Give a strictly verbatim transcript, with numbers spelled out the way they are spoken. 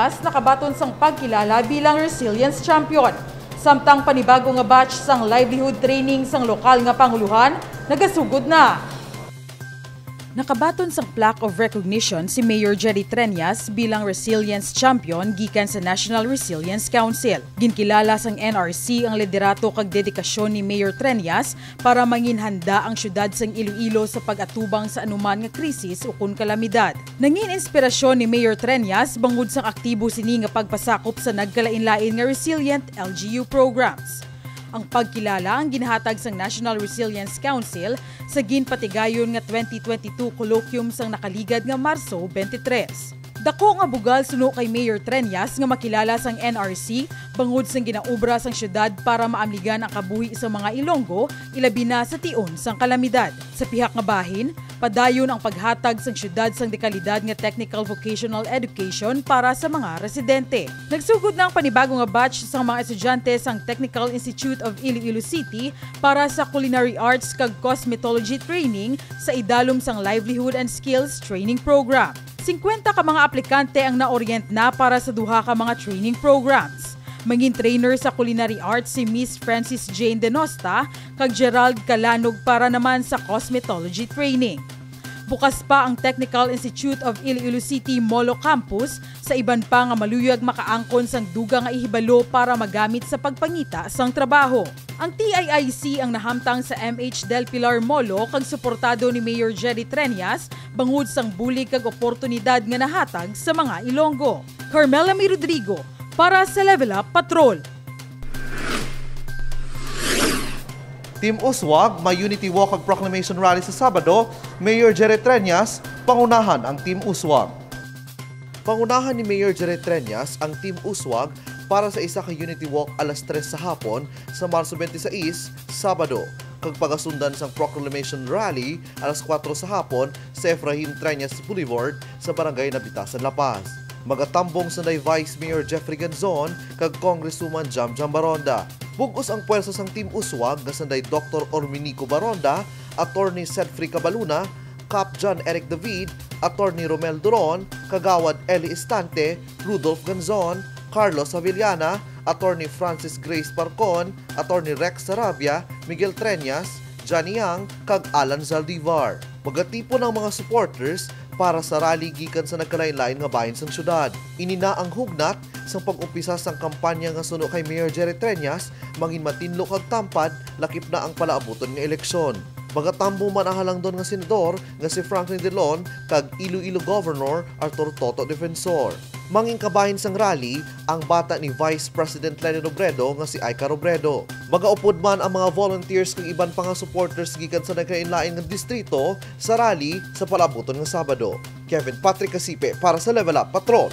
As nakabaton sang pagkilala bilang Resilience Champion, samtang panibago nga batch sang livelihood training sang lokal nga panguluhan nagasugod na. Nakabaton sang plaque of recognition si Mayor Jerry Treñas bilang Resilience Champion gikan sa National Resilience Council. Ginkilala sang N R C ang liderato kag dedikasyon ni Mayor Treñas para manginhanda ang siyudad sang Iloilo sa pag-atubang sa anuman nga krisis ukon kalamidad. Nangin inspirasyon ni Mayor Treñas bangod sang aktibo sini nga pagpasakop sa nagkalain-lain nga resilient L G U programs. Ang pagkilala ang ginhatag sang National Resilience Council sa ginpatigayon nga twenty twenty-two colloquium sang nakaligad nga Marso twenty-three. Dako nga bugal suno kay Mayor Treñas nga makilala sang N R C bangod sang ginaobra sang siyudad para maamligan ang kabuhi sa mga Ilonggo, ilabi na sa tion sang kalamidad. Sa pihak nga bahin, padayon ang paghatag sang siyudad sang dekalidad nga technical vocational education para sa mga residente. Nagsugod na ang panibago nga batch sang mga estudyante sang Technical Institute of Iloilo City para sa Culinary Arts kag Cosmetology Training sa idalom sang Livelihood and Skills Training Program. Singkwenta ka mga aplikante ang na-orient na para sa duha ka mga training programs. Mangin trainer sa Culinary Arts si Miss Francis Jane Denosta kag Gerald Calanog para naman sa Cosmetology Training. Bukas pa ang Technical Institute of Iloilo City Molo Campus sa iban pa nga maluyag makaangkon sang dugang nga ihibalo para magamit sa pagpangita sang trabaho. Ang T I I C ang nahamtang sa M H Del Pilar Molo kag suportado ni Mayor Jerry Treñas bangod sang bulig kag oportunidad nga nahatag sa mga Ilonggo. Carmela May Rodrigo para sa Level Up Patrol. Team Uswag, may Unity Walk ag Proclamation Rally sa Sabado, Mayor Jerry Treñas, pangunahan ang Team Uswag. Pangunahan ni Mayor Jerry Treñas ang Team Uswag para sa isa ka Unity Walk alas tres sa hapon sa Marso twenty-six, Sabado, kag pagasundan sang Proclamation Rally alas kuwatro sa hapon sa Efrain Treñas Boulevard sa Barangay Nabitasan, La Paz. Magatambong sanday Vice Mayor Jeffrey Ganzon kag Congresswoman Jamjam Baronda. Bug-os ang pwersa sang Team Uswag nga sanday Doktor Orminico Baronda, Attorney Sedfrey Cabaluna, Kap John Eric David, Attorney Romel Duron, Kagawad Eli Estante, Rudolph Ganzon, Carlos Avellana, Attorney Francis Grace Parcon, Attorney Rex Sarabia, Miguel Treñas, Johnny Yang, kag Alan Zaldivar. Magatipon ang mga supporters para sa rally gikan sa nagkalain-lain nga bahin sang syudad. Ini na ang hugnat sang pag-umpisa sang kampanya nga suno kay Mayor Jerry Treñas, mangin matinlo kag tampad lakip na ang palaabuton nga eleksyon. Magatambong man ang halangdon nga senador nga si Franklin Drilon kag Iloilo Governor Arthur Toto Defensor. Mangin kabahin sang rally ang bata ni Vice President Leni Robredo nga si Aika Robredo. Magaupod man ang mga volunteers kag iban pa nga supporters gikan sa nagkalain-lain nga distrito sa rally sa palaabuton nga Sabado. Kevin Patrick Casipe para sa Level Up Patrol.